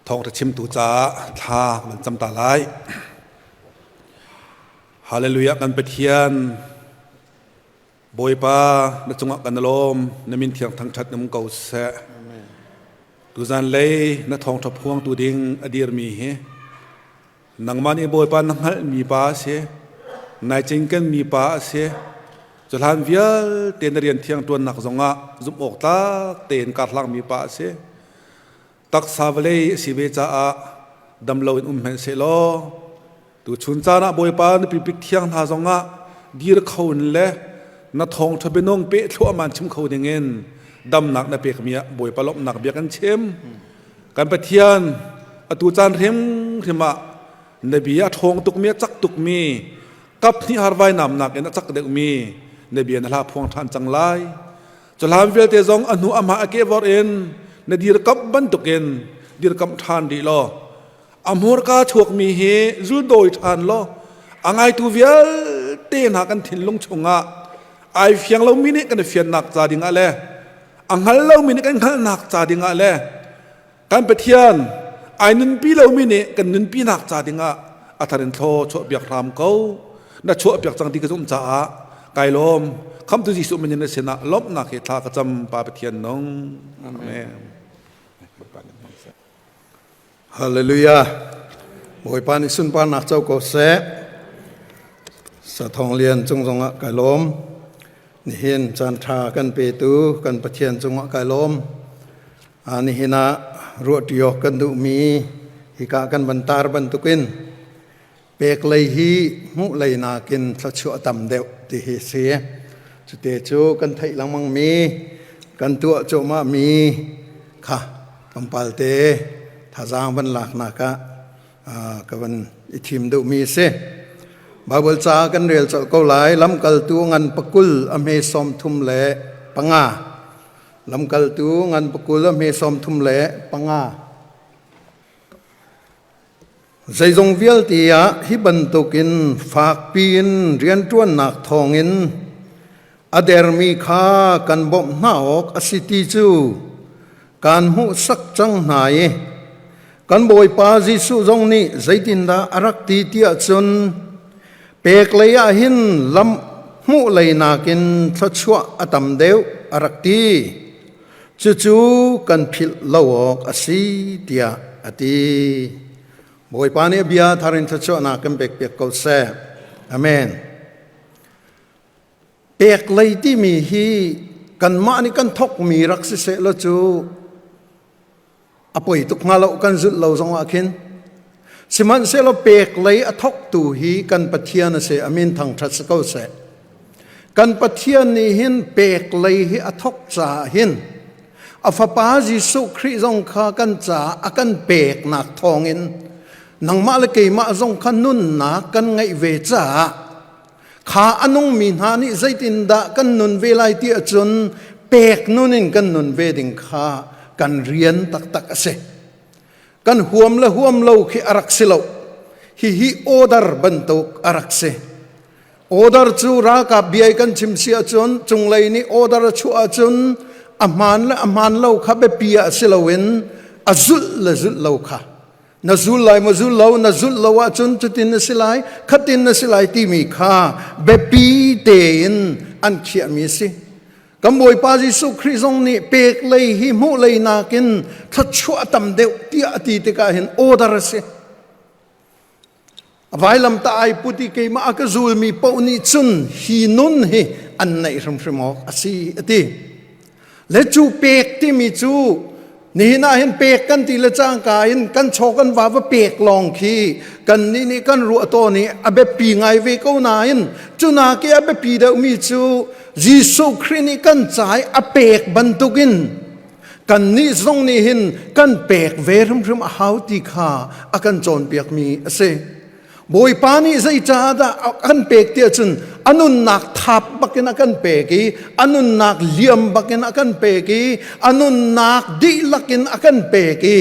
Thawngṭha chimtu caah thla kan cam ta lai. Hallelujah kan Pathian Bawipa na cungah kan lawm na min thiang thangṭhat um ko seh. Tuzan lei na thawngṭha phuangtu ding a dirmi hi Nangmah nih Bawipa na hngalhmi pa a si, nai cinkenmi pa a si. Cuhlan vialte na rian thiang ṭuannak zongah zumh awk tlak tein karhlangmi pa a si. Taksa vawlei a si ve caah dam loin um hmanh sehlaw tuchun caan ah Bawipa na pipik thiang hna zongah dir kho in le na thawngṭha bianung peh thluahmah chim kho dingin damnak na pekmi ah Bawipa lawmhnak bia kan chim. Kan Pathian atu caan hrimhrim ah na bia a ṭhawng tukmi a cak tukmi kap hnih harvai namnak in a cak deuhmi na bia na hla phuang ṭhan cang lai. Cuhlan vialte zong a hnu amah a kehvorh in na dirkamh bantukin dirkamh ṭhan rih law a hmurka chuakmi hi zuldawi ṭhan law a ngaitu vialte hna kan thinlung chungah ai fiang lomi nih kan i fiannak ca dingah le a hngal lomi nih kan hngalhnak ca dingah le kan Pathian ai nunpi lomi nih kan nunpinak ca dingah a thar in thlaw chuahpiak hram ko na chuahpiak cang ti ka zumh caah kai lawm khamtu Jesuh min in na sinah lawmhnak he thla ka cam Pa Pathian nung amen. Hallelujah. Bawipa nih sunparnak co ko seh. Sathong lian cung zongah kai lawm. Nihin caan ṭha kan petu kan Pathian cungah kai lawm. Nihin ah ruahṭi awk kan duhmi hika kan van tar bantukin pek lei hi hmuh lei nakin thluachuah tam deuh ti hi si. Cute cu kan theih lengmang mi, kan tuah cuahmah mi kha tlawmpal te thazaang van laknak ah ka van i thim duhmi a si. Baibal ca kan rel colh ko lai. Lamkaltu ngan pakul a hme 35. Lamkaltu ngan pakul a hme 35. Zeizong vialte ah hi bantukin fakpi in rianṭuannak thawngin a dermi kha kan bawmh hna awk a si ti cu kaan hmuhsak cang hna i kan Bawipa Jesuh zong nih zeitindah a rak ti ti ahcun pek lei ah hin lam hmuh lei nakin thluachuah a tam deuh a rak ti. Cucu kan philh lo awk a si tiah a ti. Bawipa nih a bia thar in thluachuahnak kan pekpiak ko seh. Amen. Pek lei timi hi kanmah nih kan thokmi rak si seh law cu a poi tuk hnga lo kan zulh lo zong ah khin. Sihmanhsehlaw pek lei a thoktu hi kan Pathian a si. Amin thangṭhat si ko seh. Kan Pathian nih hin pek lei hi a thok caah hin a fapa Jesuh Khrih zong kha kan caah a kan peknak thawngin nangmah le keimah zong kha nunnak kan ngeih ve caah kha a nungmi hna nih zeitindah kan nun ve lai ti ahcun pek nun in kan nun ve ding kha kan rian taktak a si. Kan huam le huam lo khi a rak si lo. Hihi order bantuk a rak si. Order cu ralkap bia kan chim si ahcun cunglei nih order a chuah ahcun a hmaan le a hmaan lo kha biapi ah si loin a zulh le zulh lo kha na zul lai maw zul lo na zulh lo ahcun cutin na si lai khatin na si lai timi kha biapi tein an khiahmi a si. Kan Bawipa Jesuh Khrih zong nih pek lei hi hmuh lei nakin thluachuah tam deuh tiah a ti tikah hin order a si. A vailam ta ai put i keimah a ka zulmi paoh nih cun hi nun hi an neih hrimhrim awk a si a ti. Le cu pek timi cu nihin ah hin pek kan ti le cangka in kan chaw kan va va pek lawng khi kan nih nih kan ruah tawn i a biapi ngai ve ko nain cu nak i a biapi deuhmi cu Jesuh Khrih nih kan ca i a pek bantukin kannih zong nih hin kan pek ve hrimhrim a hau ti kha a kan cawnpiakmi a si. Bawipa nih zeicaah dah a kan pek ti ahcun a nunnak thap bakin a kan pek i a nunnak liam bakin a kan pek i a nunnak dihlak in a kan pek i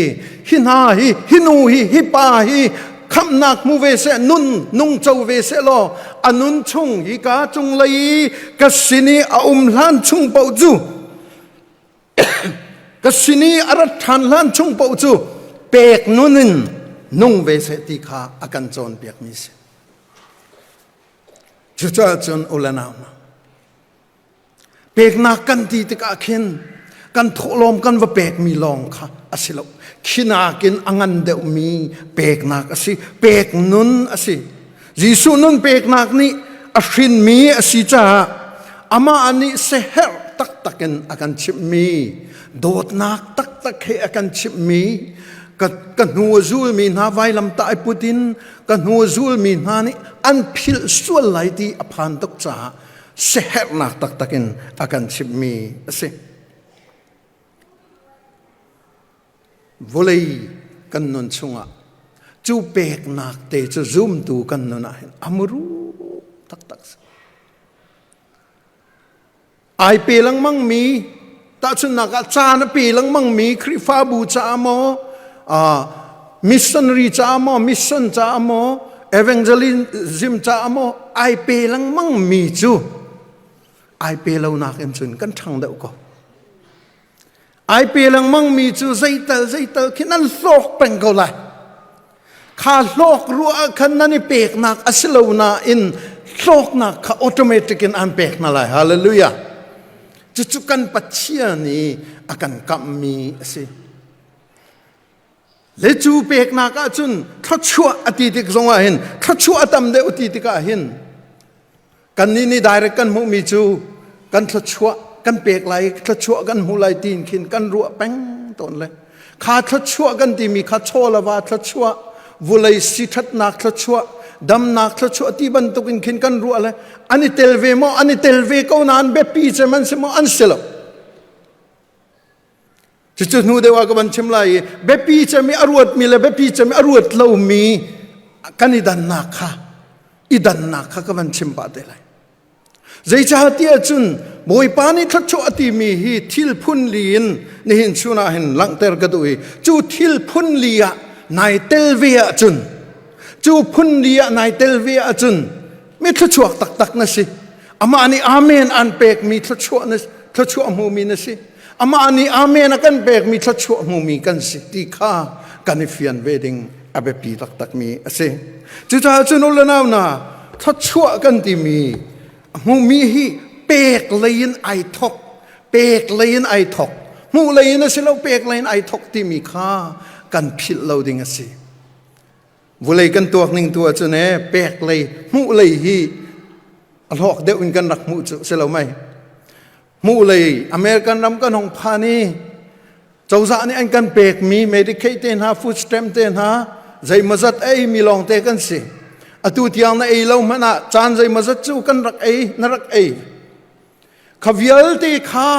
hi hna hi hi nu hi hi pa hi khamhnak hmu ve seh nun nung co ve seh law a nun chung hi ka cunglei i ka sin i a um hlan chung paoh cu ka sin i a rat ṭhan hlan chung paoh cu Pek nun in nung ve seh ti kha a kan cawnpiakmi si. Cucaah cun u le nau hna, peknak kan ti tikah khin kan thawhlawm kan va pekmi lawng kha a si lo. Khi nakin a ngan deuhmi peknak a si. Pek nun a si. Jesuh nun peknak nih a hrinmi a si caah amah nih seherh taktak in a kan chimhmi dawtnak taktak he a kan chimhmi ka, ka hnu a zulmi hna vailamtah i put in ka hnu a zulmi hna nih an philh sual lai ti a phan tuk caah seherhnak taktak in a kan chimhmi a si. Vawlei kan nun chungah cu peknak te cu zumtu kan nun ah hin a muru taktak si. Ai pe lengmang mi tahchunhnak ah caan a pe lengmang mi Khrihfabu caah maw missionary caah maw mission caah maw evangelism caah maw ai pe lengmang mi cu ai pe lo nak in cun kan ṭhang deuh ko. Ai pe lengmang mi cu zeital zeital khi nan hlawk peng ko lai. Kha hlawk ruah ah khan nan i peknak a si lo nain hlawknak kha automatic in an pek hna lai. Hallelujah. Cucu kan Pathian i a kan kamhmi a si. Le cu peknak ahcun thluachuah a ti tik zongah hin thluachuah a tam deuh ti tikah hin Kannih nih direct kan hmuhmi cu kan thluachuah kan pek lai, thluachuah kan hmu lai tiin khin kan ruah peng tawn le kha thluachuah kan timi kha chaw le va thluachuah, vulei siṭhatnak thluachuah, damnak thluachuah ti bantuk in khin kan ruah le an i tel ve maw an i tel ve ko nain biapi cem an si maw an si lo. Cucu hnu deuh ah ka van chim lai i biapi cem i a ruatmi le biapi cem i a ruat lomi kan i dannak kha i dannak kha ka van chim pah te lai. Zeicahtiah cun Bawipa nih thluachuah a timi hi thil phun li in nihin chun ah hin langhter ka duh i cu thil phun li ah nai tel ve ahcun cu phun li ah nai tel ve ahcun mi thluachuak taktak na si. Amah nih amen an pekmi thluachuah na thluachuah hmumi na si. Amah nih amen a kan pekmi thluachuah hmumi kan si ti kha kan i fian ve ding a biapi taktakmi a si. Cucaah cun u le nau hna thluachuah kan timi hmumi hi pek lei in ai thok pek lei in ai thok hmuh lei in a si lo pek lei in ai thok timi kha kan philh lo ding a si. Vulei kan tuak ning tu ahcun e pek lei hmuh lei hi a hlawk deuh in kan rak hmuh cu si lo mei. Hmuh lei American ram kan hong phan i cozah nih an kan pekmi Medicaid te hna food stamp te hna zeimawzat a eimi lawng te kan si. Atu tiang na ei lo hmanh ah caan zeimawzat cu kan rak ei na rak ei. Kha vialte kha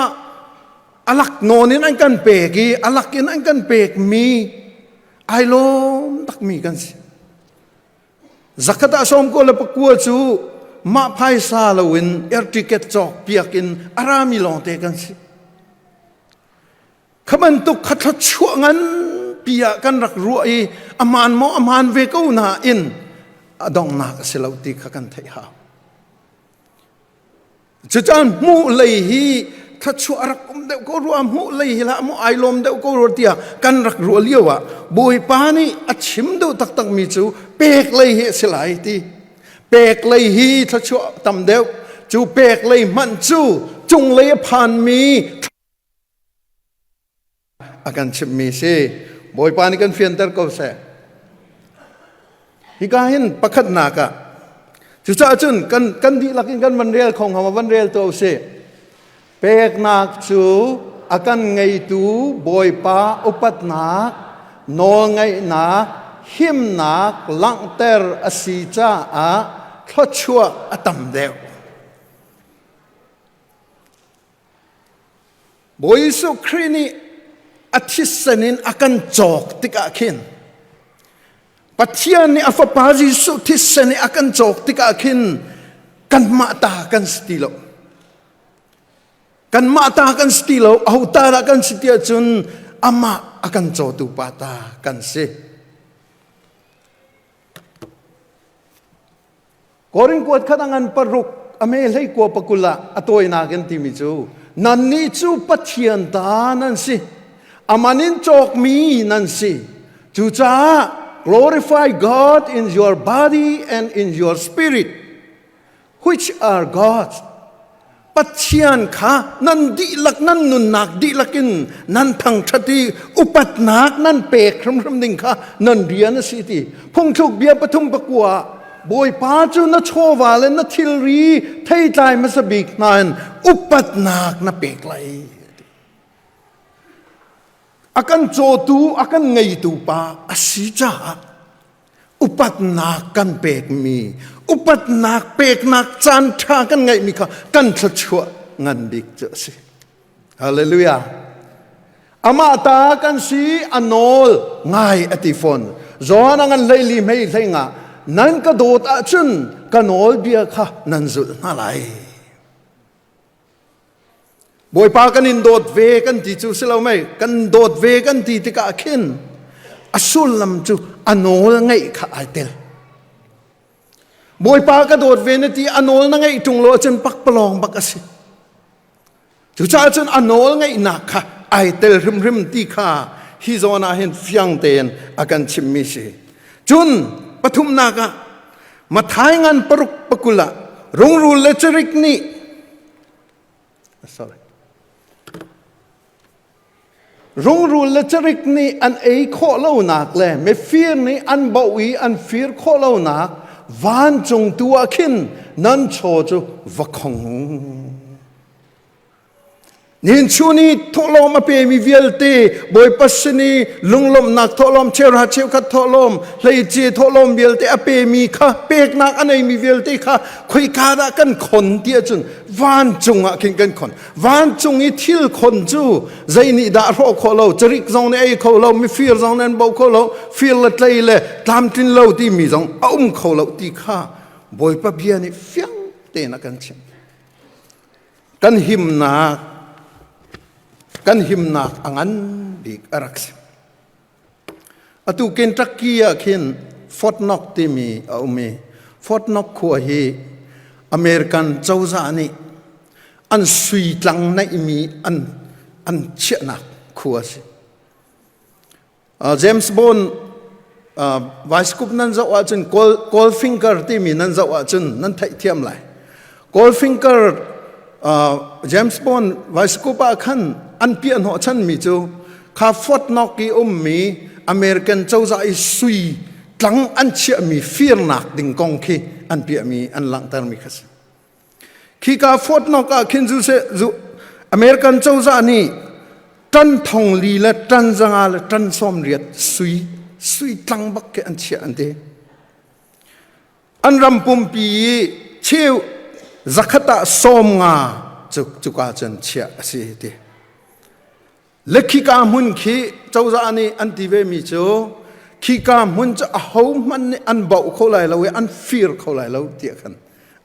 alak nawn in an kan pek i alak in an kan pekmi ai lawm takmi kan si. Zakhat ah sawm ko le pakua cu mah phaisa loin air ticket cawk piak in a rami lawngte kan si. Kha bantuk kha thluachuah nganpi ah kan rak ruah i aman maw aman ve ko nain a donghnak a si lo ti kha kan theih hau. Cucaan hmuh lei hi thluachuah a rak um deuh ko rua hmuh lei hi hlah maw ai lawm deuh ko rua tiah kan rak ruah lio ah Bawipa nih a chim duh taktakmi cu pek lei hi a si lai ti pek lei hi thluachuah tam deuh cu pek lei hmanh cu cunglei a phanmi a kan chimhmi si Bawipa nih kan fianter ko seh. Hika hin pakhatnak ah cucaah cun kan kan dihlak in kan van rel kho hnga van rel to si. Peknak cu a kan ngeitu Bawipa upatnak, nawlngaihnak, himnak langhter a si caah thluachuah a tam deuh. Bawi Jesuh Khrih nih a thisen in a kan cawk tikah khin Pathian nih a fapa Jesuh thisen i a kan cawk tikah khin kanmah ta kan si ti lo. Kanmah ta kan si ti lo, aho ta dah kan si ti ahcun amah a kan cawtu pa ta kan si. Korin kuat khat a ngan paruk a me hlei kua pakul ah a tawinak in timi cu nannih cu Pathian ta nan si aman in cawkmi nan si. Cucaah glorify God in your body and in your spirit, which are God's. Pathian kha nan dihlak nan nunnak dihlak in nan thangṭhat i upatnak nan pek hrimhrim ding kha nan rian a si ti. Phungthluk bia pathum pakua Bawipa cu na chawva le na thilri theitlai hmasa bik hna in upatnak na pek lai. A kan cawtu, a kan ngeitu pa a si caah upatnak kan pekmi, upatnak peknak caan ṭha kan ngeihmi kha kan thluachuah ngan bik cu a si. Hallelujah. Amah ta kan si a nawl ngai a ti fawn. John a ngan hleili hmei hlei nga nan ka dawt ahcun ka nawlbia kha nan zulh hna lai. Bawipa kan in dawt ve kan ti cu si lo mei kan dawt ve kan ti tikah khin a sullam cu a nawl ngeih kha ai tel. Bawipa ka dawt ve na ti a nawl na ngeih ṭung lo ahcun pakpalawng bak a si. Cucaah cun a nawl ngeihnak kha ai tel hrimhrim ti kha hi zawn ah hin fiang tein a kan chimmi si. Cun pathumnak ah Mathai ngan paruk pakul ah rungrul le cirik nih sorry rungrul le cirik nih an ei khawh lonak le mifir nih an boh i an fir khawh lonak vancung tu ah khin nan chaw cu va khong u. Nihin chun i thawhlawm a pemi vialte Bawipa sin i lunglawmhnak thawhlawm cheuhra cheukhat thawhlawm hleice thawhlawm vialte a pemi kha peknak a neimi vialte kha khoika dah kan khon ti ahcun vancung ah khin kan khon vancung i thil khon cu zei nih dah hrawh khawh lo carik zong nih ei kho lo mifir zong nih an bo kho lo fir le tlei le tlamtlin lo timi zong a um kho lo ti kha Bawipa bia nih fiang tein a kan chimh Kan himnak kan himnak a ngan bik a rak si. Atu Kentucky ah khin Fort Knox timi a um i Fort Knox khua hi American cozah nih an sui tlang neihmi an an chiahnak khua a si. James Bond Vice nan zoh ahcun Goldfinger timi nan zoh ahcun nan theihthiam lai. Goldfinger James Bond Vice ah khan an piah hnawh chanmi cu kha Fort Knox i ummi American cozah i sui tlang an chiahmi firnak ding kong khi an piahmi an langhtermi kha si. Khika Fort Knox ah khin zu American cozah nih ṭan thong li le ṭan zanga le ṭan sawm riat sui sui tlang bak khi an chiah an ti. An ram pumpi i cheu zakhat ah sawm nga cu cuka cun chiah a si ti. Le khika hmun khi cozah nih an ti vemi cu khika hmun cu ahohmanh nih an bauh kho lai lo i an fir kho lai lo tiah khan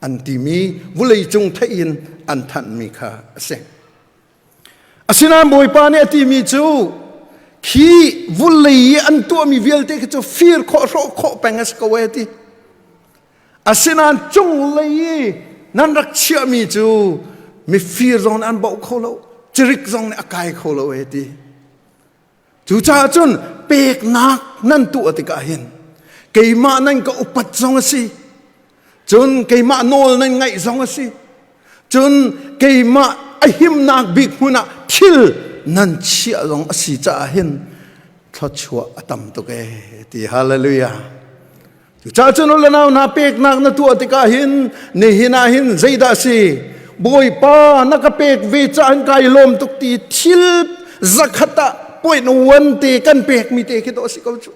an timi vawleicung theih in an thanhmi kha a si. Asinain Bawipa nih a timi cu khi vulei i an tuahmi vialte khi cu fir khawh hrawh khawh peng a si ko e ti. Asinain cunglei i nan rak chiahmi cu mifir zong nih an bauh kho lo, cirik zong nih a kai kho lo e ti. Cucaah cun peknak nan tuah tikah hin keimah nan ka upat zong a si, cun keimah nawl nan ngaih zong a si, cun keimah a himnak bik hmun ah thil nan chiah zong a si caah hin thluachuah a tam tuk ee ti hallelujah. Cucaah cun u le nau hna peknak na tuah tikah hin nihin ah hin zeidah a si? Bawipa na ka pek ve caah hin kai lawm tuk ti thil zakhat ah point one te kan pekmi te khi dawh a si ko cu.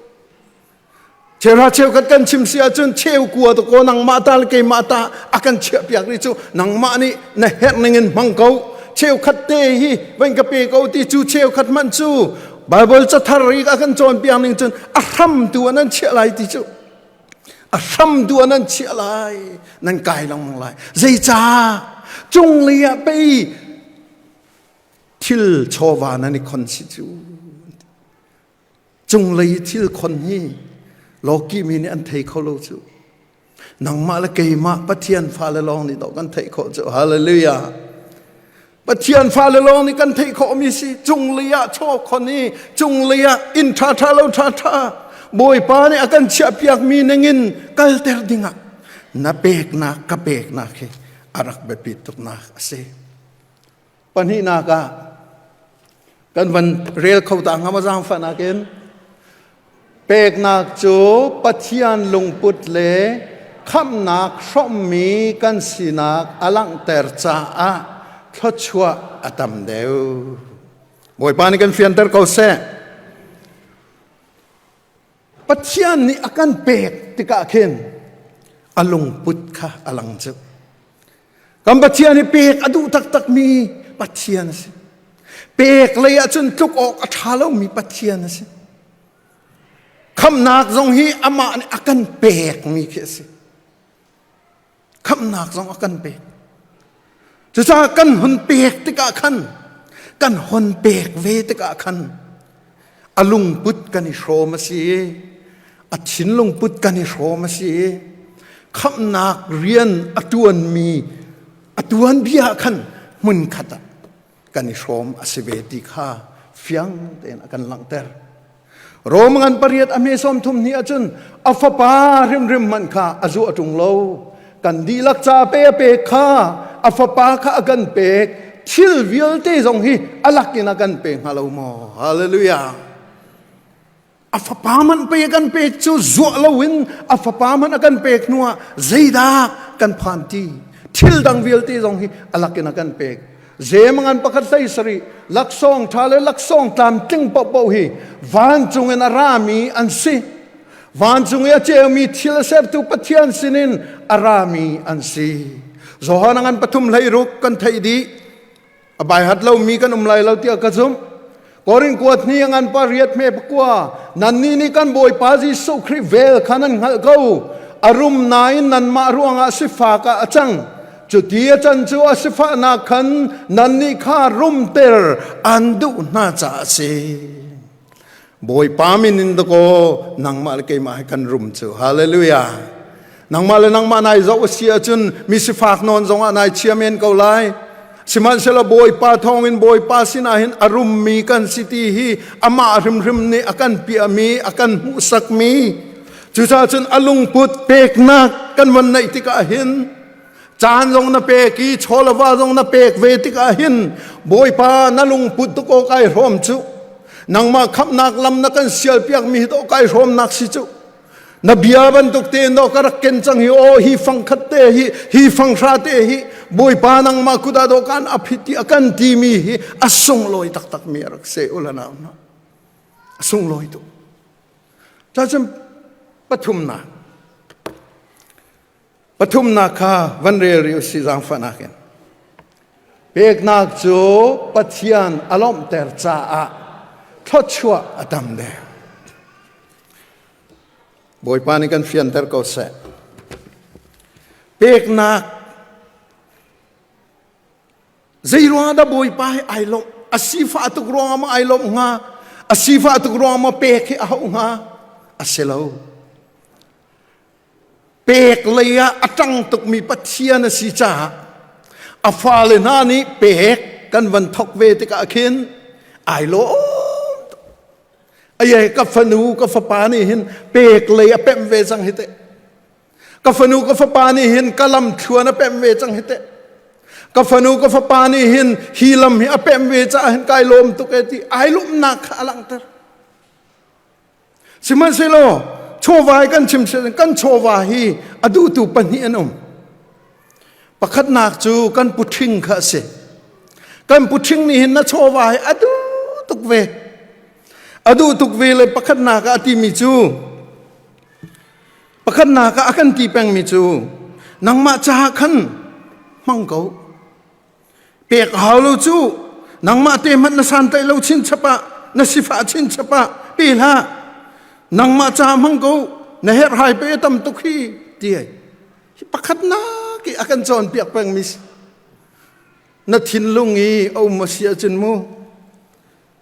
Cheuhra cheukhat kan chim si ahcun cheu kua to ko nangmah ta le keimah ta a kan chiah piak rih cu nangmah nih na herh ning in hmang ko cheukhat te hi van ka pe ko ti cu cheukhat hmanh cu Bible cathar i a kan cawnpiak ning cun a hramtu ah nan chiah lai ti cu a hramtu ah nan chiah lai nan kai lengmang lai zeicah cunglei ah pei thil chawva nan i khon si cu cunglei thil khon hi lawki mi nih an thei kho lo cu Nangmah le keimah Pathian fale lawng nih dawh kan theih khawh cu. Hallelujah. Pathian fale lawng nih kan theih khawhmi si. Cunglei ah chaw khon i cunglei ah inn ṭha ṭha lo ṭha ṭha. Bawipa nih a kan chiahpiakmi ningin kalter dingah na peknak ka peknak hi a rak biapit tuknak a si. Pahnihnak ah kan van rel kho ta hnga ma zaangfahnak in peknak cu Pathian lungput le khamhnak hrawmmi kan sinak a langhter caah thluachuah a tam deuh. Bawipa nih kan fianter ko seh. Pathian nih a kan pek tikah khin a lungput kha a lang cu. Kan Pathian hi pek a duh taktakmi Pathian a si. Pek lei ahcun tluk awk a ṭha lomi Pathian a si. Khamnak zong hi amah nih a kan pekmi khi a si. Khamnak zong a kan pek. Cucaah kan hun pek tikah khan kan hun pek ve tikah khan a lungput kan i hrawm a si i a thinlungput kan i hrawm a si i khamhnak rian a ṭuanmi a tuanbia ah khan hmunkhat ah kan i hrawm a si ve ti kha fiang tein a kan langhter. Rom ngan pariat a hme sawm thum hnih ahcun a fapa hrimhrim hmanh kha a zuah ṭung lo. Kan dihlak ca pe a pek kha a fapa kha a kan pek. Thil vialte zong hi a lak in a kan pe hnga lo maw? Hallelujah. A fapa hmanh pe a kan pek cu zuah loin a fapa hmanh a kan pek hnuah zeidah kan phan ti? Thil dang vialte zong hi a lak in a kan pek. Zemangan pakhat hlei sarih laksawng ṭha le laksawng tlamtling paohpaoh hi vancung in a rami an si. Vancung i a ceumi thil a sertu Pathian sinin a rami an si. Johan ngan pathum hlei ruk kan theih dih. A baihat lomi kan um lai lo tiah ka zumh. Korin kuat hni ngan pa riat hme pakua nannih nih kan Bawipa Jesuh Khrih vel kha nan hngalh ko. A rum nain nanmah ruangah sifak ah a cang. Cuti a can cu a sifahnak khan nannih kha rumter an duh hna caah a si. Bawipa min in dakaw nangmah le keimah he kan rum cu. Hallelujah. Nangmah le nangmah nai zoh a si ahcun mi sifak nawn zongah nai chia men ko lai. Sihmanhsehlaw Bawipa thawngin Bawipa sinah hin a rummi kan si ti hi amah hrimhrim nih a kan piahmi, a kan hmuhsakmi. Cucaah cun a lungput peknak kan van neih tikah hin caan zong na pek i chawlava zong na pek ve tikah hin Bawipa na lungput tuk awk ai hrawm cu. Nangmah khamhnak lam na kan sialpiakmi hi dawh kai hrawmnak si cu. Na bia bantuk tein dawh ka rak ken cang hi aw hi fang khat te hi hi fang hra te hi Bawipa nangmah kut ah dawh kan ap hi ti a kan timi hi a sunglawi taktak mi a rak se ula nau hna a sunglawi tuk cacun pathumnak Pathumnak kha van rel rih usih zaangfahnak in. Peknak cu Pathian a lawmhter caah thluachuah a tam deuh. Bawipa nih kan fianter ko seh. Peknak zei ruangah dah Bawipa hi ai lawmh? A sifah tuk ruangah maw ai lawmh hnga? A sifah tuk ruangah maw pek hi a hauh hnga? A si lo. Pek lei ah a ṭang tukmi Pathian a si caah a fale hna nih pek kan van thok ve tikah khin ai lawm tuk. Ai ka fanu ka fapa nih hin pek lei a pemh ve cang hi teh. Ka fanu ka fapa nih hin ka lam thluan a pemh ve cang hi teh. Ka fanu ka fapa nih hin hi lam hi a pemh ve caah hin kai lawm tuk e ti ai lawmhnak kha a langhter. Sihmanhsehlaw chawva hi kan chim kan chawva hi a duhtu pahnih an um. Pakhatnak cu kan puṭhing kha a si. Kan puṭhing nih hin na chawva hi a duh tuk ve. A duh tuk ve le pakhatnak ah a timi cu pakhatnak ah a kan ti pengmi cu nangmah caah khan hmang ko. Pek hau lo cu nangmah te hmanh na santlaih lo chinchap ah na sifah chinchap ah pe hlah nangmah ca hmang ko na herhhai pe tam tuk hi ti ai hi pakhatnak i a kan cawnpiak pengmi na thinlung i a um a si ahcun mu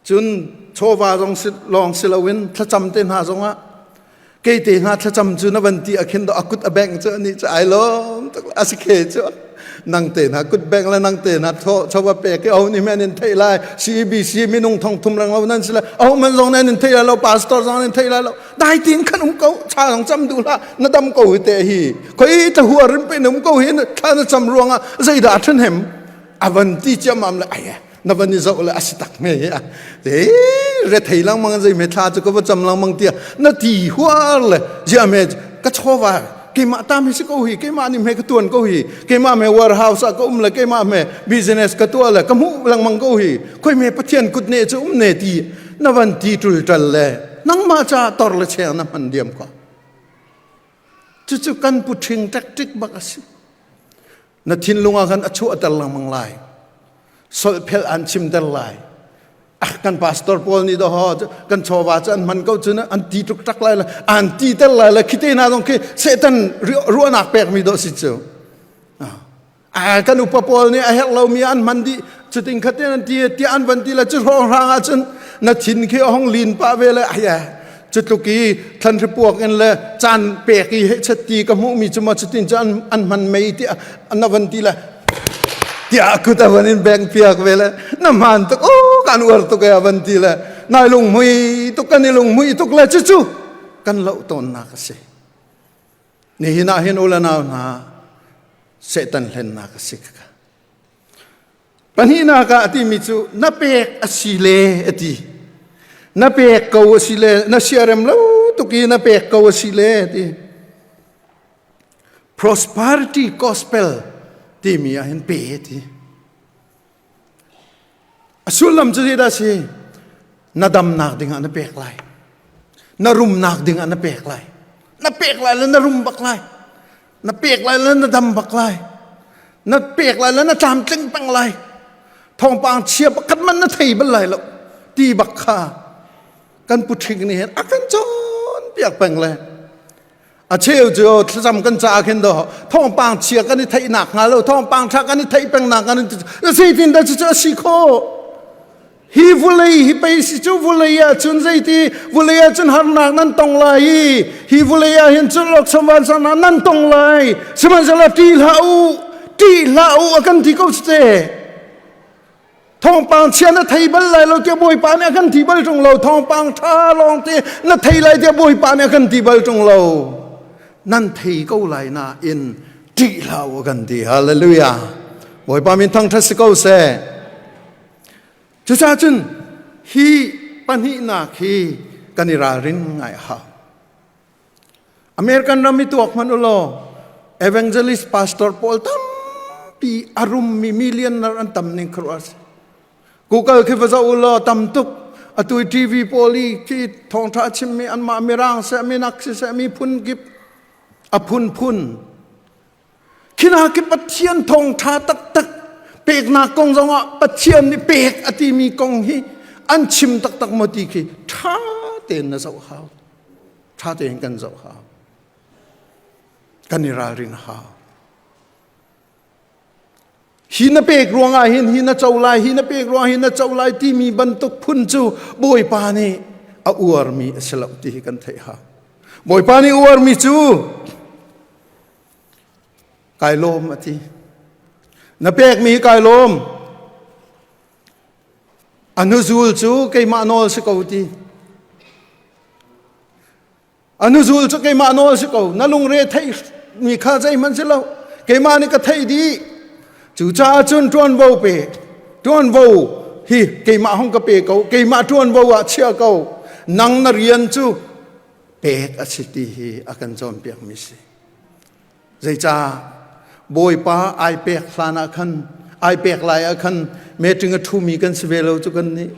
Cun chawva zong si, lawng si loin thlacam te hna zongah kei te hna thlacam cu na van ti ah khin do a kut a bengh cu ani cu ai lawm tuk a si khe cu. Nang te na kut beng le nang te na tho chawa pe ke au ni men in thei lai CBC minung thong thum rang lo nan sila au man zong nan in thei lai lo pastor zong nan thei lai lo dai tin khan um ko cha zong cham du la na dam ko hi te hi khoi ta hua rim pe num ko hi thla na cham ruanga zeida than hem avan ti chiam am le ai na van i zoh le a si tak me hi a te re thei lang mang zei me thla chu ka va cham lang mang tia na ti huar le zia me ka chowa keimah tam hi si ko hi keimah nih me ka tuan ko hi keimah me warehouse ah ka um le keimah me business ka tua le ka hmuh lengmang ko hi khoi me pathian kut ne chu um ne ti na van ti tul tal le nangmah cha tor le cheng na hman diam ko cucu kan pu ṭhing tactic bak a si na thinlung ah khan a chuahter lengmang lai solphel an chimter lai ah kan pastor pawl nih doho kan chawva cu an hman ko cun an ti tuk tak lai le an ti ter lai le khite na zong khi satan ruahnak pekmi do si cu ah kan upa pawl nih a herh lomi an hman dih cutin khatin an ti tiah an van ti le cu hrawng hrang ah cun na thin khi a hong lin pah ve le ai Cutluk i thlanhri puak in le caan pek i hechet ti ka hmuhmi cu maw cutin cu an hman mei tiah na van ti le tiah kut a van in beng piak ve le na hmaan tuk o kan uar tuk e a van ti le nai lunghmui tuk kan i lunghmui tuk le cucu kan loh tawnnak a si. Nihin ah hin u le nau hna Satan hlennak a si kha. Pahnihnak ah a timi cu na pek a si le a ti. Na pek ko a si le na siarem lo tuk i na pek ko a si le a ti. Prosperity gospel timi ah hin pe a ti. A sullam cu zeidah a si? Na damnak dingah na pek lai. Na rumnak dingah na pek lai. Na pek lai le na rum bak lai. Na pek lai le na dam bak lai. Na pek lai le na tlamtling peng lai. Thawngpang chia pakhat man na thei bal lai lo. Ti bak kha kan puṭhing nih hin a kan cawn piak peng le a cheu cu thlacam kan ca khin do thawngpang chia kan i theihnak hnga lo thawngpang ṭha kan i theih peng nak kan zeitin dah cucu a si khawh Hi vulei hi pei si cu vulei ah cun zeiti vulei ah cun harnak nan tong lai i hi vulei ah hin cun lawkchom vansangnak nan tong lai sihmanhsehlaw ṭih hlah u ṭih hlah u a kan ti ko te thawngpang chia na thei bal lai lo tiah bawipa nih a kan ti bal ṭung lo thawngpang ṭha lawng te na thei lai tiah bawipa nih a kan ti bal ṭung lo nan thei ko lai nain ṭih hlah u a kan ti hallelujah bawipa min thangṭhat si ko seh Cucaah cun hi pahnihnak hi kan i ralrin ngai a hau. American ram i tuak hmanh u law evangelist pastor pawl tampi a rummi millionaire an tam ning khuaruah a si. Google khi va zoh u law tam tuk atu i TV pawl i khi thawngṭha a chimmi anmah mirang seh minak siseh miphun kip a phunphun Khina khi Pathian thawngṭha taktak peknak kong zongah Pathian nih pek a timi kong hi an chim taktak maw ti khi ṭha tein na zoh hau. Ṭha tein kan zoh hau. Kan i ralrin hau. Hi na pek ruangah hin hi na co lai, hi na pek ruangah hin na co lai timi bantuk phun cu Bawipa nih a uarmi a si lo ti hi kan theih hau. Bawipa nih uarmi cu Kai lawm a ti. Na pekmi hi kai lawm. A hnuzul cu keimah nawl si ko ti. A hnuzul cu keimah nawl si ko. Na lungre theih mi kha zeihmanh si lo. Keimah nih ka theih dih. Cucaah cun ṭuanvo pe. Ṭuanvo hi keimah hong ka pe ko. Keimah ṭuanvo ah chia ko. Nang na rian cu pek a si ti hi a kan cawnpiakmi si. Zeicah Bawipa ai pek hlan ah khan ai pek lai ah khan meeting a ṭhumi kan si ve lo cu kan nih.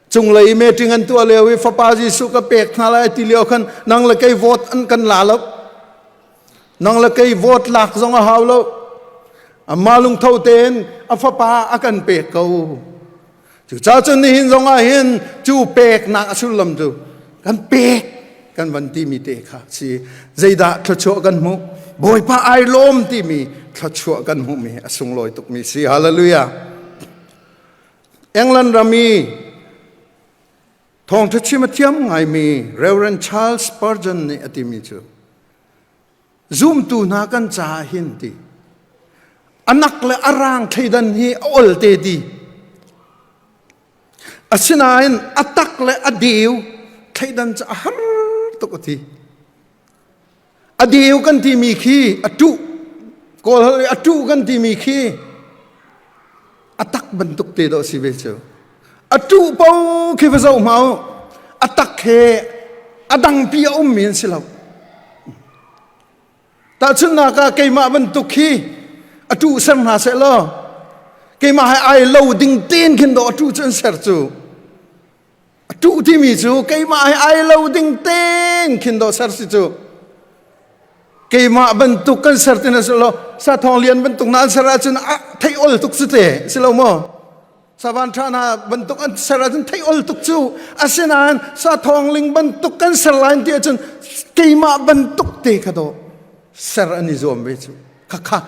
Cunglei meeting an tuah lio i fapa Jesuh ka pek hna lai ti lio khan nang le kei vote an kan la lo. Nang le kei vote lak zong a hau lo. Amah lungtho tein a fapa a kan pek ko. Cucaah cun nihin zong ah hin cu peknak a sullam cu kan pek kan van timi te kha si zeidah thluachuah kan hmuh Bawipa ai lawm timi thluachuah kan hmuhmi a sunglawi tukmi si hallelujah England ram i thawngṭha chim a thiam ngaimi Reverend Charles Spurgeon nih a timi cu Zumtu hna kan caah hin ti. A nak le a rang thleidan hi a ol te ti. Asinain a tak le a deu thleidan cu a har tuk a ti. A deu kan timi khi a tuh kawl holh i a tuh kan timi khi a tak bantuk te dawh si ve cu. A tuh po khi va zoh hmau a tak he a dangpi a ummi an si lo. Tahchunhnak ah keimah bantuk hi a tuh ser hna seh law keimah he ai lo ding tein khin dawh a tuh cu an ser cu. A tuh timi cu keimah he ai lo ding tein khin dawh ser si cu. Keimah bantuk kan ser ti na si lo sa thawng lian bantuk na an ser ahcun a thei ol tuk cu te si lo maw? Savan ṭha hna bantuk an ser ahcun thei ol tuk cu asinain sa thawng ling bantuk kan ser lai ti ahcun keimah bantuk te kha dawh ser an i zuam ve cu khakha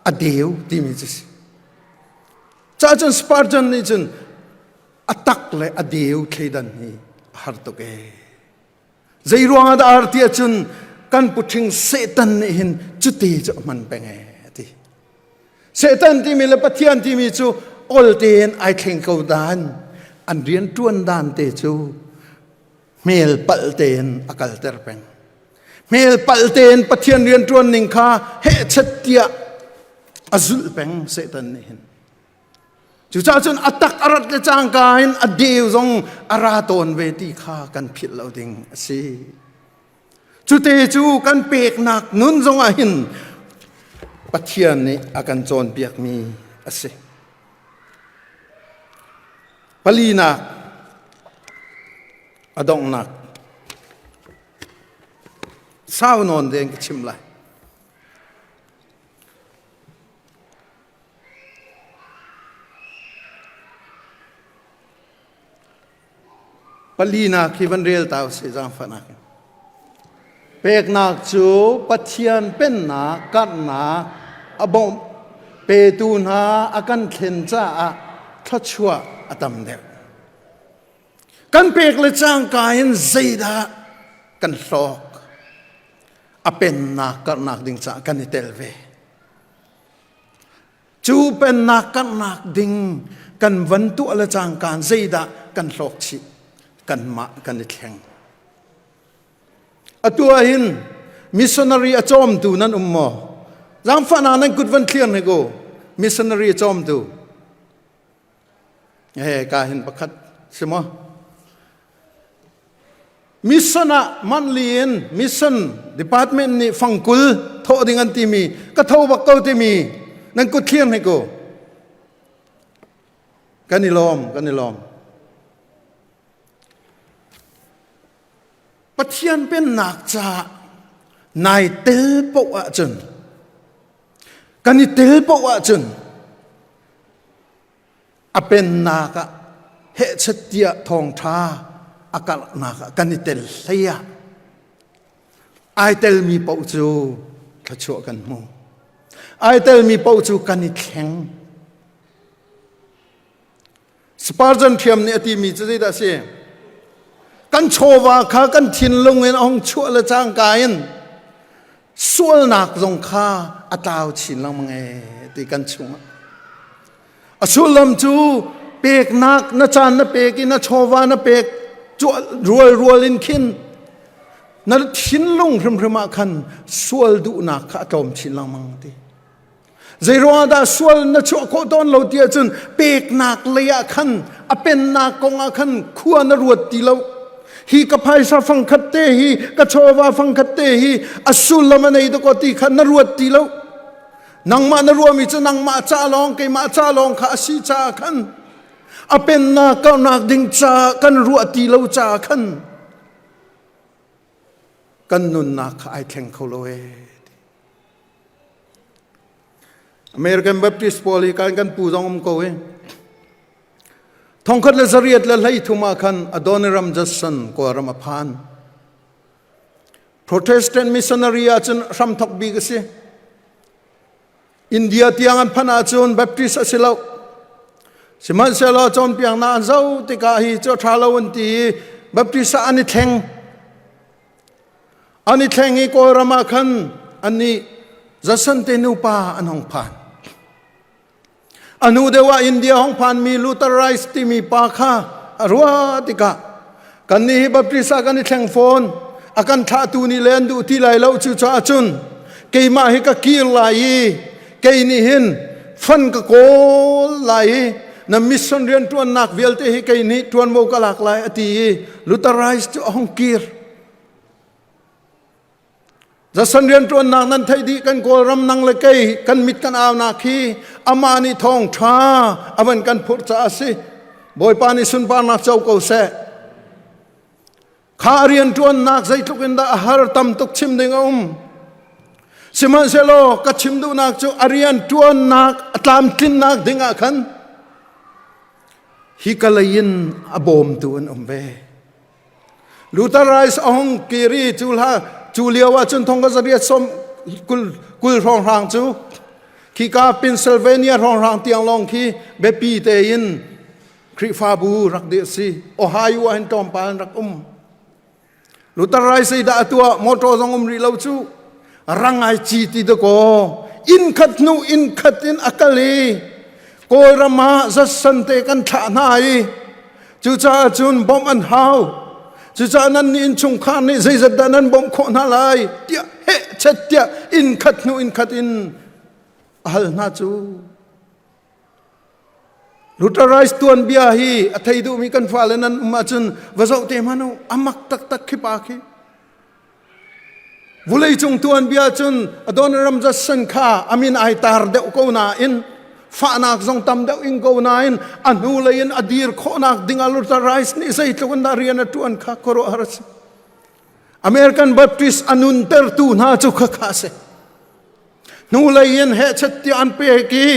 a deu timi cu si. Ca cun Spurgeon nih cun a tak le a deu thleidan hi a har tuk ee. Zei ruang ah dah har ti ahcun kan puṭhing Satan nih hin cuti cu a hman peng ee a ti. Satan timi le Pathian timi cu ol tein ai thleng ko dan an rian ṭuan dan te cu hmel palh tein a kalter peng. Hmel palh tein Pathian rian ṭuan ning kha hehchet tiah a zulh peng Satan nih hin. Cucaah cun a tak a rat le cangka in a deu zong a ra tawn ve ti kha kan philh lo ding a si. Cute cu kan peknak nun zong ah hin Pathian nih a kan cawnpiakmi a si. Palinak a donghnak sau nawn deng ka chim lai. Palinak hi van rel ta usih zaangfahnak in. Peknak cu Pathian pennak karhnak a bawmh petu hna a kan thlen caah thluachuah a tam deuh. Kan pek le cangka in zeidah kan hlawk? A pennak karhnak ding caah kan i tel ve. Cu pennak karhnak ding kan van tuah le cangkaan zeidah kan hlawk chih? Kanmah kan i thleng. Atu ah hin missionary a cawmtu nan um maw? Zaangfahnak nan kut van thlir hnik u. Missionary a cawmtu. He ka hin pakhat si maw? Mission ah monthly in mission department nih fangkul thawh ding an timi ka tho bak ko timi nan kut thlir hnik u. Kan i lawm, kan i lawm. Pathian pennak caah nai tel poh ahcun kan i tel poh ahcun A pennak ah hehchet tiah thawngṭha a karhnak ah kan i tel hlei ah ai telmi paoh cu thluachuah kan hmu. Ai telmi paoh cu kan i thleng. Spurgeon ṭhiam nih a timi cu zeidah a si? Kan chawva kha kan thinlung in a hung chuah le cangka in sualnak zong kha a tlau chin lengmang ee ti kan chungah. A sullam cu peknak na caan na pek i na chawva na pek rual rual in khin na thinlung hrimhrim ah khan sual duhnak kha a tlawm chin lengmang ti. Zeiruangah dah sual na chuah khawh tawn lo ti ahcun peknak lei ah khan a pennak kong ah khan khua na ruat ti lo. Hi ka phaisa fangkhat te hi ka chawva fangkhat te hi a sullam a nei dakaw ti kha na ruat ti lo. Nangmah na ruahmi cu nangmah ca lawng keimah ca lawng kha a si caah khan a pennak kauhnak ding ca kan ruah ti lo caah khan kan nunnak kha ai thleng kho lo ee. American Baptist pawl hi kan kan pu zong um ko hi. Thongkhat le zariat le hlei thum ah khan Adoniram Judson Kawlram a phan. Protestant missionary ahcun hramthok bik a si. India tiang an phanh ahcun Baptist a si lo. Sihmanhsehlaw cawnpiaknak an zoh tikah hi cu ṭha lo an ti i Baptist ah an i thleng. An i thleng i Kawlram ah khan annih Judson te nupa an hung phan. A hnu deuh ah India hong phanmi Luther Rice timi pa kha a ruah tikah kannih hi Baptist ah kan i thleng fawn. A kan thlahtu nih le an duh ti lai lo cucaah cun keimah hi ka kir lai i kei nih hin fan ka kawl lai i na mission rianṭuannak vialte hi kei nih ṭuanvo ka lak lai a ti i Luther Rice cu a hung kir. Zasan rianṭuannak nan theih dih kan Kawlram nang le kei kan mit kan aunak hi amah nih thawngṭha a van kan phurh caah a si. Bawipa nih sunparnak co ko seh. Kha rianṭuannak zeitluk in dah a har tam tuk chim ding a um. Sihmanhsehlaw ka chim duhnak cu a rianṭuannak a tlamtlinnak ding ah khan hi ka lei in a bawmtu an um ve. Luther Rice a hung kir i cu hla cu lio ah cun thong ka zariat som kul kul hrawnghrang cu khika Pennsylvania hrawnghrang tiang lawng khi biapi tein Khrihfabu rak dir si Ohio ah hin tlawmpal an rak um Luther Rice dah a tuah motor zong um rih lo cu rang ai ci ti dakaw inn khat hnu inn khat in a kal i Kawlram ah zatsan te kan thlah hna i cucaah cun bawmh an hau. Cucaah nan nih innchungkhar nih zeizat dah nan bawmh khawh hna lai tiah heh chet tiah inn khat hnu inn khat in a hal hna cu. Luther Rice tuanbia hi a thei duhmi kan fale nan um ahcun va zoh te hmanh u a mak taktak khi pa khi. Vuleicung tuanbia cun Adoniram Judson kha a min ai tar deuh ko nain fahnak zong tam deuh in ko nain a hnulei in a dir khawhnak ding ah Luther Rice nih zeitluk in dah rian a ṭuan kha khuaruahhar a si. American Baptist a nuntertu hna cu khakha a si. Hnulei in hehchet tiah an pek i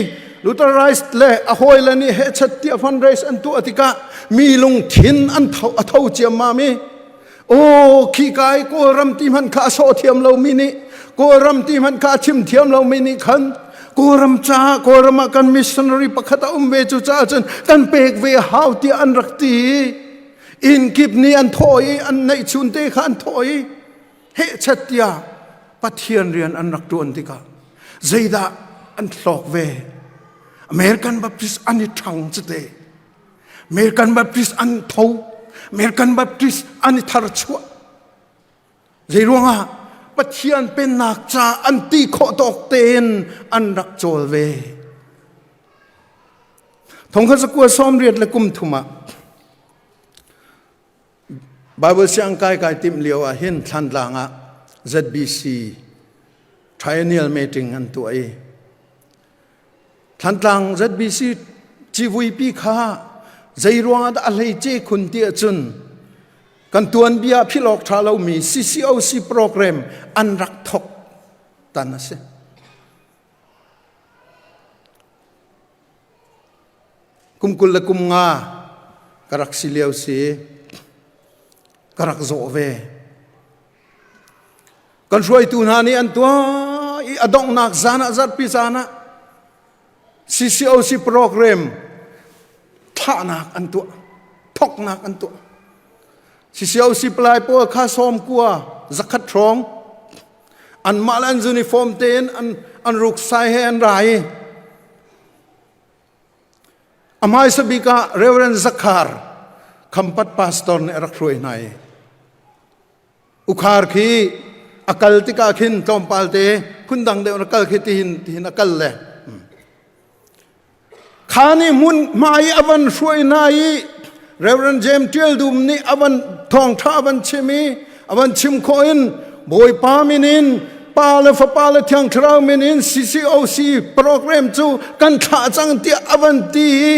Luther Rice le a hawile nih hehchet tiah fundraise an tuah tikah mi lungthin an tho a tho ciammam i aw khika i Kawlram ti hmanh kha a sawh thiam lomi nih Kawlram ti hmanh kha a chim thiam lomi nih khan Kawlram caah Kawlram ah kan missionary pakhat a um ve cu caah cun kan pek ve hau tiah an rak ti i inn kip nih an thawh i an neihchun te kha an thawh i hehchet tiah Pathian rian an rak ṭuan tikah zeidah an hlawk ve American Baptist an i ṭhang cite American Baptist an tho American Baptist an i tharchuah zei ruangah Pathian pennak ca an ti khawh tawk tein an rak cawl ve thongkhat zakua sawmriat le kum thum ah Bible siang kai kai timh lio ah hin Thantlang ah ZBC Triennial meeting an tuah i Thantlang ZBC civuipi kha zei ruangah dah a hleice khun ti ahcun kan tuanbia philh awk ṭha lomi CCOC program an rak thok tan a si. Kum 20 le kum nga ka rak si lio si ka rak zawh ve. Kan hruaitu hna nih an tuah i a donghnak zan ah zarhpi zan ah CCOC program thlahnak an tuah, thoknak an tuah. CCOC palai pawl kha sawm kua zakhat hrawng anmah le an uniform tein an an ruksai he an ra i A hmaisa bik ah Reverend Zakhar Khampat pastor nih a rak hruai hna i Ukhar khi a kal tikah khin tlawmpal te phundang deuh na kal khi tihin tihin a kal le kha nih hmun hmai a van hruai hna i Reverend James Tial Dum nih a van thawngṭha a van chim i a van chim khawh in Bawipa min in Pa le Fapa le Thiang Thlarau min in CCOC program cu kan thlah cang tiah a van ti i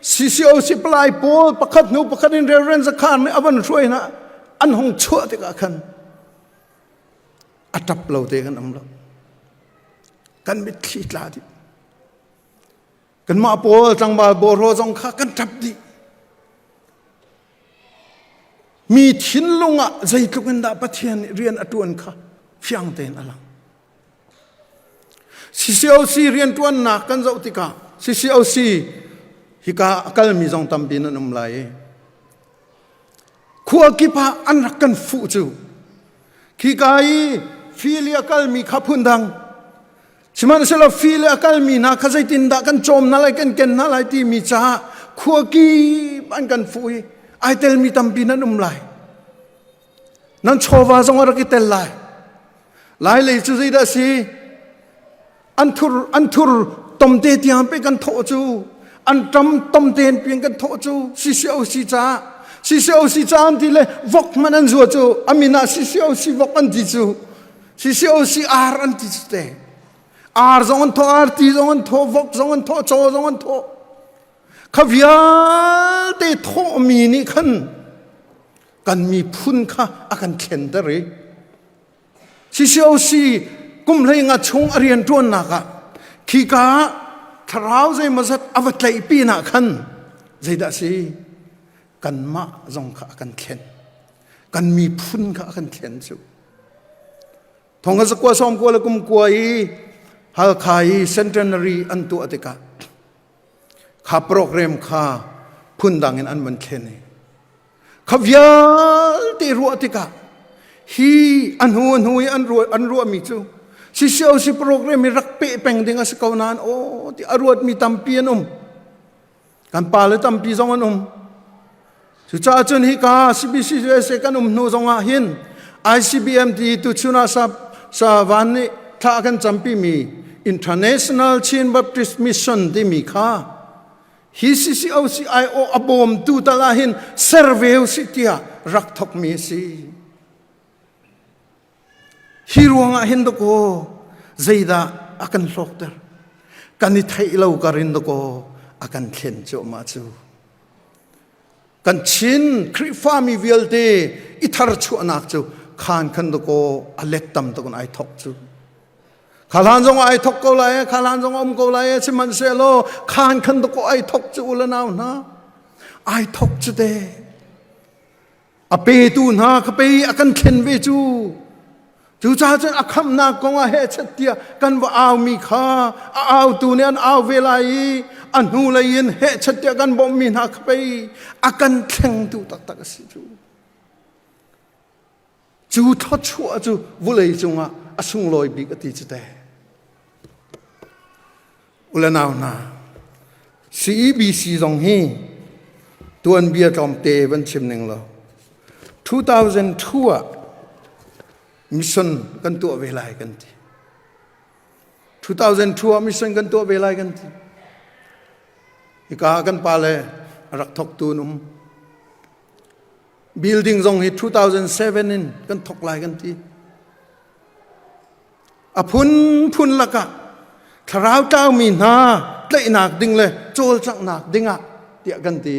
CCOC palai pawl pakhat hnu pakhat in Reverend Zakhar nih a van hruai hna an hung chuah tikah khan a ṭap lo te kan um lo kan mitthli tla dih Kanmah pawl tlangval bawhraw zong kha kan ṭap dih. Mi thinlung ah zeitluk in dah Pathian nih rian a ṭuan kha fiang tein a lang. CCOC rianṭuannak kan zoh tikah CCOC hika a kalmi zong tampi nan um lai i khua kip ah an rak kan fuh cu khika i fili a kalmi kha phundang. Sihmanhsehlaw fi le a kalmi hna kha zeitindah kan cawm hna lai kan ken hna lai timi caah khua kip an kan fuh i ai telmi tampi nan um lai. Nan chawva zong a rak i tel lai. Lai lei cu zeidah a si? An thur an thur tomte tiang pe kan thawh cu an ṭam tomte in pian kan thawh cu CCOC caah CCOC ca an ti le vok hmanh an zua cu a min ah CCOC vok an ti cu CCOC ar an ti cu te ar zong an thawh arti zong an thawh vok zong an thawh caw zong an thawh kha vialte thawhmi nih khan kan miphun kha a kan thlenter i CCOC kum hlei nga chung a rian ṭuannak ah khika ah thlarau zeimawzat a va tlaih pinah khan zeidah a si kanmah zong kha a kan thlen kan miphun kha a kan thlen cu thong a zakua sawm kua le kum kua i Halkha i centenary an tuah tikah kha program kha phundang in an van thlen i Kha vialte ruah tikah hi a hnu a hnu i an ruah an ruahmi cu CCOC program hi rak peh peng ding a si ko nain aw ti a ruatmi tampi an um. Kan pale tampi zong an um. Cucaah cun hika CBC USA kan um hnu zong ah hin ICBM ti tuchun ah sa sa van nih thla kan campi mi International Chin Baptist Mission timi kha Hi CCOCIO a bawmtu tal ah hin ser ve usih tiah rak thokmi a si. Hi ruangah hin dakaw zeidah a kan hlawkter? Kan i theih lo karin dakaw a kan thlen cuahmah cu. Kan Chin Khrihfami vialte i tharchuahnak cu khan khan dakaw a let tam tuk in ai thok cu. Khalan zong ai thok ko lai khalan zong um ko lai sihmanhsehlaw khan khan ko ai thok cu u le nau hna ai thok cu te a petu hna ka pe a kan thlen ve cu cucaah cun a khamnak kong ah heh tiah kan va au mi kha a autu nih an au ve lai i a hnu lei in heh tiah kan bawmh mi hna kha pei a kan thlengtu taktak a si cu Cu thluachuah cu vulei cungah a sunglawi bik a ti cu te. Ule nau hna, CEBC zong hi tuanbia tlawmte van chim ning law 2002 ah mission kan tuah ve lai kan ti. 2002 ah mission kan tuah ve lai kan ti. Hika kan pale a rak thawktu an um. Building zong hi 2007 in kan thok lai kan ti. A phunphun lakah thlarau tlaumi hna tlaihnak ding le cawlcanghnak dingah tiah kan ti.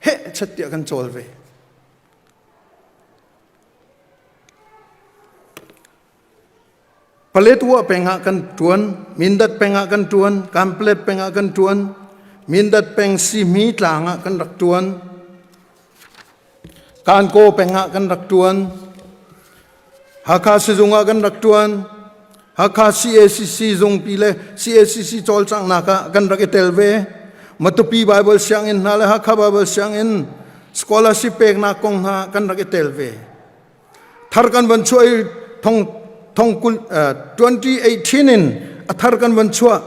Heh chet tiah kan cawl ve. Paletwa peng ah kan ṭuan, Mindat peng ah kan ṭuan, Kanpalet peng ah kan ṭuan, Mindat peng Sihmi tlang ah kan rak ṭuan, Kankaw peng ah kan rak ṭuan, Hakha sizung ah kan rak ṭuan, Hakha CACC zungpi le CACC cawlcanghnak ah kan rak i tel ve. Matupi Bible sianginn hna le Hakha Bible sianginn scholarship peknak kong hna kan rak i tel ve. Thar kan van chuah i thong thong kul 2018 in a thar kan van chuah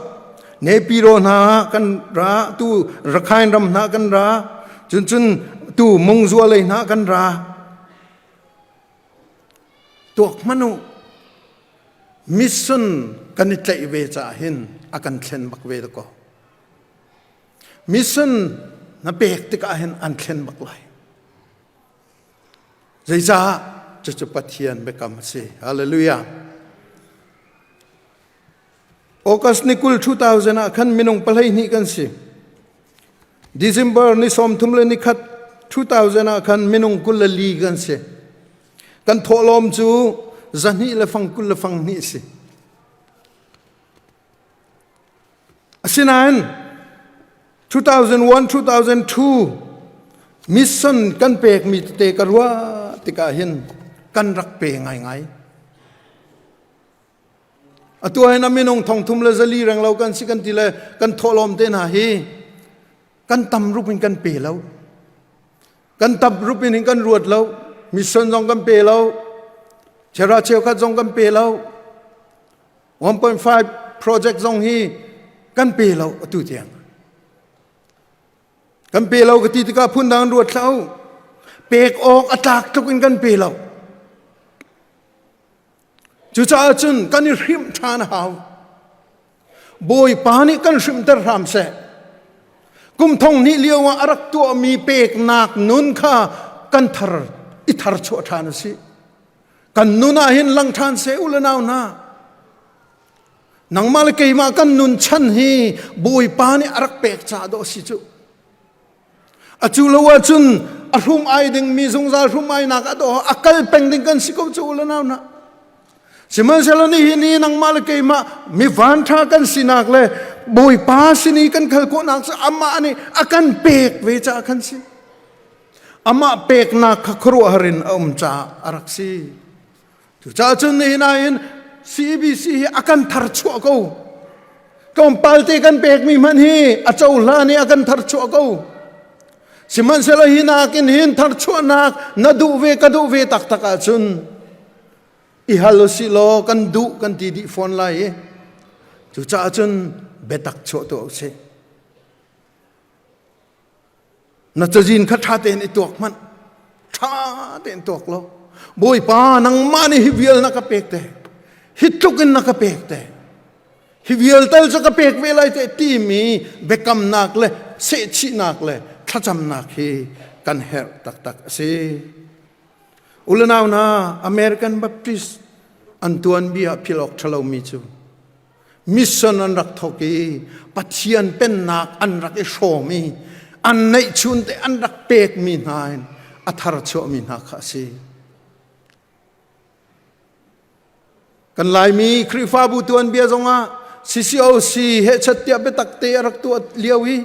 Nepiro hna kan ra tu Rakhine ram hna kan ra cun cun tu Mungzua lei hna kan ra tuak hmanu mission kan i tlaih ve caah hin a kan thlen bak ve ko mission na pek tikah hin an thlen bak lai Zeicah? Cucu Pathian biakam a si. Hallelujah. August ni 20 2000 ah khan minung 12 kan si. December ni 31 2000 ah khan minung 24 kan si. Kan thawhlawm cu zahnih le fang kul le fang hnih si. Asinain 2001-2002 mission kan pekmi tete ka ruah tikah hin kan rak pe ngaingai. Atu ah hin a minung thongthum le zali reng lo kan si kan ti le kan thawhlawm te hna hi kan tam rup in kan pe lo. Kan tam rup in kan ruat lo. Mission zong kan pe lo. Chera cheukhat zong kan pe lo. 1.5 project zong hi kan pe lo atu tiang. Kan pe lo ka ti tikah phundang ruat hlah u. Pek awk a tlak tluk in kan pe lo. Cucaah cun kan i hrimh ṭhan a hau. Bawipa nih kan hrimhter hram seh. Kum thong hnih lio ah a rak tuahmi peknak nun kha kan thar i thar chuah ṭhan a si. Kan nun ah hin lang ṭhan seh u le nau hna. Nangmah le keimah kan nun chan hi Bawipa nih a rak pek caah dawh a si cu. A cu lo ahcun a hrum ai dingmi zungzal hrum ainak a dawh a kal peng ding kan si ko cu u le nau hna. Sihmanhsehlaw nihin ni nangmah le keimah mi vanṭha kan sinak le Bawipa sin i kan khal khawhnak cu amah nih a kan pek ve caah khan si. Amah peknak kha khuaruahhar in a um caah a rak si. Cucaah cun nihin ah hin CBC hi a kan tharchuah ko. Tlawmpal te kan pekmi hmanh hi a cohlan i a kan tharchuah ko. Sihmanhsehlaw hi nakin hin tharchuahnak na duh ve ka duh ve taktak ahcun i hal usih law kan duh kan ti dih fawn lai i cucaah cun biatak chuah tuah usih. Na cazin kha ṭha tein i tuak hmanh. Ṭha tein tuak law Bawipa nangmah nih hi vial na ka pek te hi tluk in na ka pek te hi vial tal cu ka pek ve lai te timi biakamnak le sehchihnak le thlacamnak hi kan herh taktak a si. Ulanau na American Baptist an tuanbia philh awk ṭhalomi cu mission an rak thawk i Pathian pennak an rak i hrawm i an neihchun te an rak pekmi hna in a thar chuahmi hna kha a si. Kan Laimi Khrihfabu tuanbia zongah CCOC hechat tiah biatak te a rak tuah lio i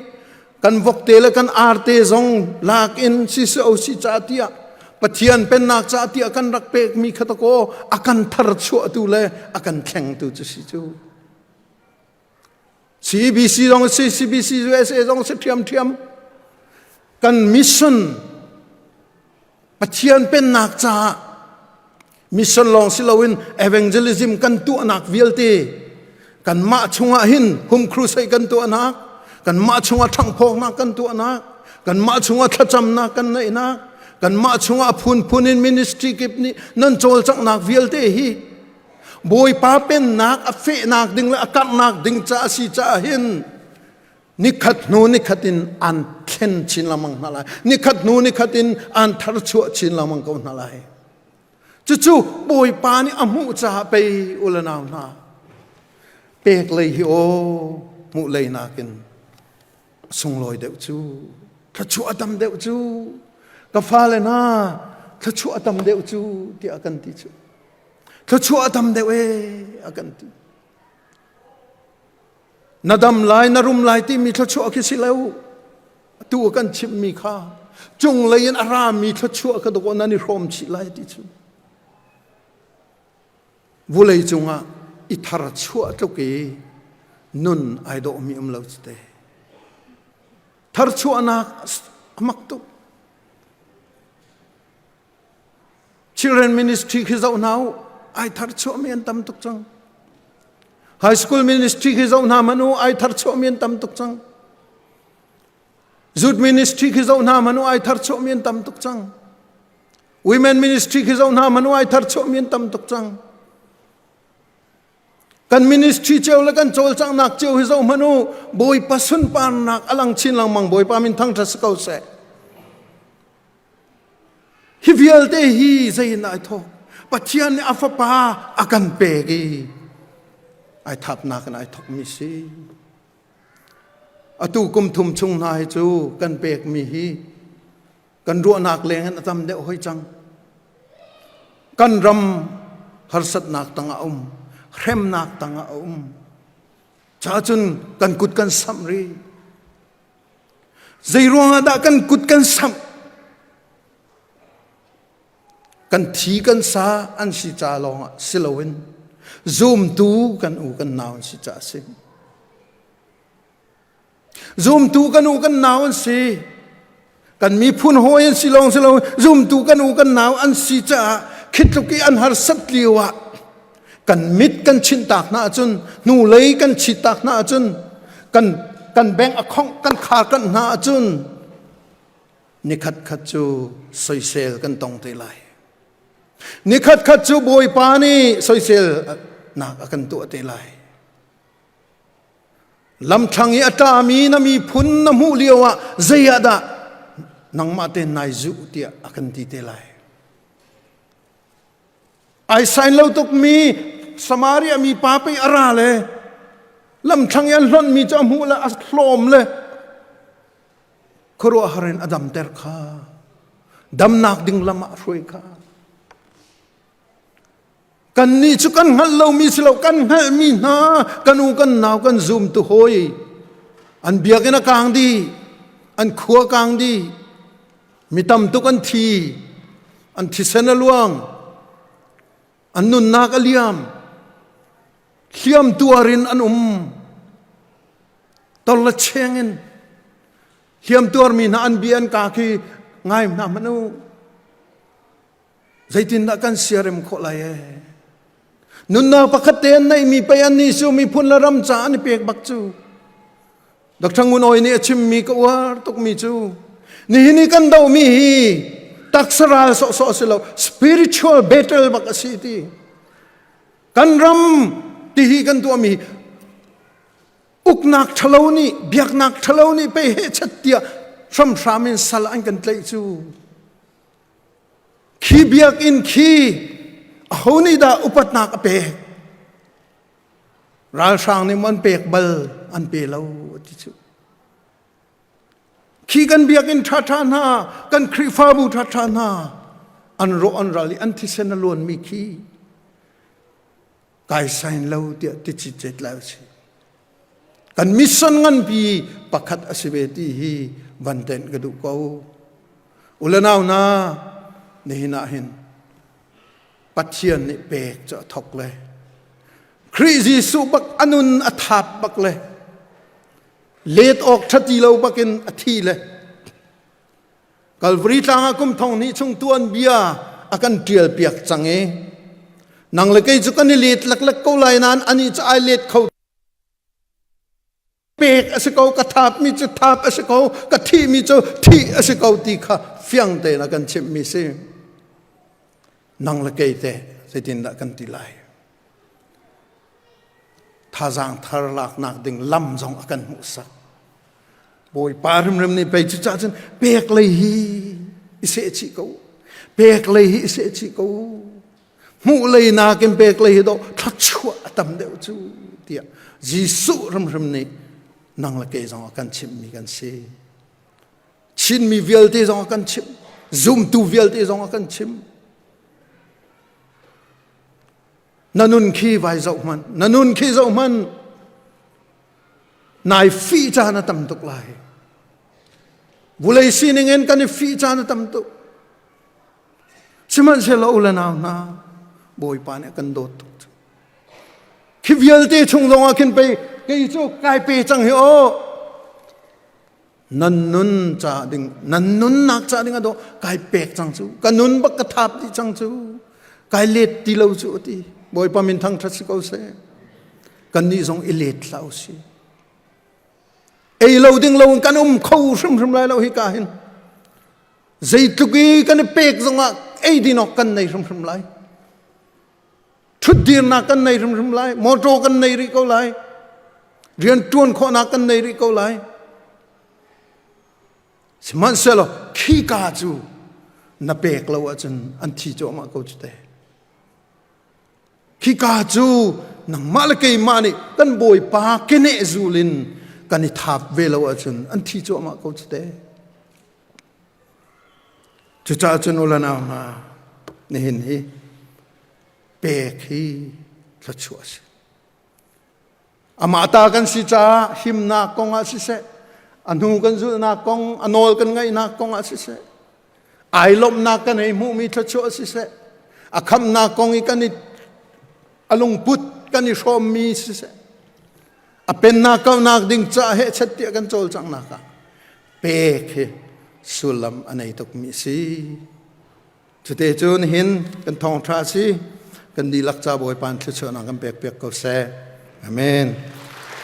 kan vokte le kan arte zong lak in CCOC ca tiah Pathian pennak ca tiah kan rak pekmi kha takaw a kan thar chuahtu le a kan thlengtu cu si cu. CBC zong si CBC USA zong si ṭhiamṭhiam kan mission Pathian pennak caah mission lawng si loin evangelism kan tuahnak vialte kanmah chungah hin home crusade kan tuahnak kanmah chungah ṭhanghphawknak kan tuahnak kanmah chungah thlacamnak kan neihnak kanmah chungah phunphun in ministry kip nih nan cawlcanghnak vialte hi Bawipa pennak a fehnak ding le a karhnak ding ca a si caah hin nikhat hnu nikhat in an thlen chin lengmang hna lai nikhat hnu nikhat in an tharchuah chin lengmang ko hna lai cucu bawipa nih a hmuh caah pei u le nau hna pek lei hi aw hmuh lei nakin sunglawi deuh cu thluachuah a tam deuh cu ka fale hna thluachuah a tam deuh cu tiah kan ti cu thluachuah a tam deuh ee a kan ti Na dam lai, na rum lai timi thluachuah khi si lo. Atu a kan chimhmi kha cunglei in a rami thluachuah kha dawh nan i hrawm chih lai ti cu. Vulei cungah i thar chuah tluk i nun ai dawhmi um lo cu te. Tharchuahnak a mak tuk. Children ministry khi zoh hna u ai thar chuahmi an tam tuk cang high school ministry khi zoh hna hmanh u ai thar chuahmi an tam tuk cang youth ministry khi zoh hna hmanh u ai thar chuahmi an tam tuk cang women ministry khi zoh hna hmanh u ai thar chuahmi an tam tuk cang kan ministry cio le kan cawlcanghnak cio hi zoh hmanh u bawipa sunparnak a lang chin lengmang bawipa min thangṭhat si ko seh Hi vialte hi zei in ai thawk? Pathian nih a fapa a kan pek i ai thapnak in ai thawkmi si. Atu kum thum chung hna hi cu kan pekmi hi kan ruahnak leng in a tam deuh hoi cang. Kan ram harsatnak tangah a um, hremnak tangah a um. Ca cun kan kut kan samh rih. Zei ruangah dah kan kut kan samh? Kan thi kan sa an si ca lawngah si loin zumtu kan u kan nau an si ca a si. Zumtu kan u kan nau an si. Kan miphun hawi an si lawng si lo zumtu kan u kan nau an si caah khi tluk i an harsat lio ah. Kan mit kan chinh tak hna ahcun, hnulei kan chit tak hna ahcun, kan kan beng a khongh kan khar kanh hna ahcun nikhat khat cu soisel kan tong te lai. Nikhat khat cu Bawipa nih soisel nak a kan tuah te lai. Lamthlang i a ṭami na miphun na hmuh lio ah zei ah dah nangmah tein nai zuh tiah a kan ti te lai. Ai sain lo tukmi Samaria mi pa pei a ra le lamthlang i an hlonhmi cu a hmuh le a hlawm le khuaruahhar in a damter kha damnak ding lam ah a hruai kha. Kannih cu kan hngalh lomi si lo kan hngalhmi hna kan u kan nau kan zum tu hawi an biakinn a kang dih an khua kang dih mi tam tuk an thi an thisen a luang an nunnak a liam hliam tuar in an um tol le cheng in hliam tuarmi hna an bia an ka khi ngai hna hmanh u. Zeitindah kan siarem khawh lai ee? Nunnak pakhat te an neihmi pei an nih cu miphun le ram ca an i pek bak cu. Dr. Ngun Awi nih a chimmi ka uar tukmi cu nihin i kan dohmi hi taksa ral sawhsawh a si lo spiritual battle bak a si ti. Kan ram tihi kan tuahmi uknak ṭhalo nih biaknak ṭhalo nih pei hehchet tiah hramhram in sal an kan tlaih cu. Khi biakinn khi aho nih dah upatnak a pek? Ralhrang nih maw an pek bal? An pe lo ti cu. Khi kan biakinn ṭhaṭha hna, kan Khrihfabu ṭhaṭha hna, an rawh an ral i an thisen a luanmi khi kai sain lo tiah ti citcet lai usih. Kan mission nganpi pakhat a si ve ti hi van tenh ka duh ko. Ule nau hna, nihin ah hin Pathian nih pek cu a thok le Khrih Jesuh bak a nun a thap bak le let awk ṭhati lo bakin a thi le Kalvari tlang ah kum thong hnih chung tuanbia a kan ṭial piak cang i nang le kei cu kan i let leklek ko lai nain anih cu ai let kho pek a si ko ka thapmi cu thap a si ko ka thihmi cu thih a si ko ti kha fiang tein a kan chimhmi si nang le kei te zeitindah kan ti lai Thazaang thar laknak ding lam zong a kan hmuhsak. Bawipa hrimhrim nih pei cucaah cun pek lei hi i sehchih ko. Pek lei hi i sehchih ko. Hmuh lei nakin pek lei hi dawh thluachuah a tam deuh cu tiah Jesuh hrimhrim nih nang le kei zong a kan chimhmi kan si. Chinmi vialte zong a kan chimh. Zumtu vialte zong a kan chimh. Na nun khi vai zoh hmanh. Na nun khi zoh hmanh. Nai fih caan a tam tuk lai. Vulei sining in kan i fih caan a tam tuk. Sihmanhsehlaw u le nau hna, Bawipa nih a kan dawt tuk. Khi vialte chung zong ah khin pei kei cu kai pe cang hi aw. Nan nun ca ding nan nunnak ca ding a dawh kai pek cang cu ka nun bak ka thap dih cang cu kai let ti lo cu a ti Bawipa min thangṭhat si ko seh kannih zong i let hlah u si ei lo ding lo in kan um kho hrimhrim lai lo hi ka hin zeitluk i kan i pek zongah ei din awk kan nei hrimhrim lai ṭhutdirnak kan nei hrimhrim lai motor kan nei rih ko lai rian ṭuan khawhnak kan nei rih ko lai sihmanhsehlaw khika cu na pek lo ahcun an thi cuahmah ko cu te khika cu nangmah le keimah nih kan bawipa keneh zul in kan i thap ve lo ahcun an thi cuahmah ko cu te Cucaah cun u le nau hna, nihin hi pek hi thluachuah a si. Amah ta kan si caah himnak kong ah siseh, a hnu kan zulhnak kong, a nawl kan ngaihnak kong ah siseh, ai lawmhnak kan hei hmuhmi thluachuah siseh, a khamhnak kong i kan i a lungput kan i hrawmmi siseh, a pennak kaunak ding caah hehchet tiah kan cawlcanghnak ah pek hi sullam a nei tukmi a si. Cute cu nihin kan thawngṭha a si. Kan dihlak ca Bawipa in thluachuahnak kan pek piak ko seh. Amen.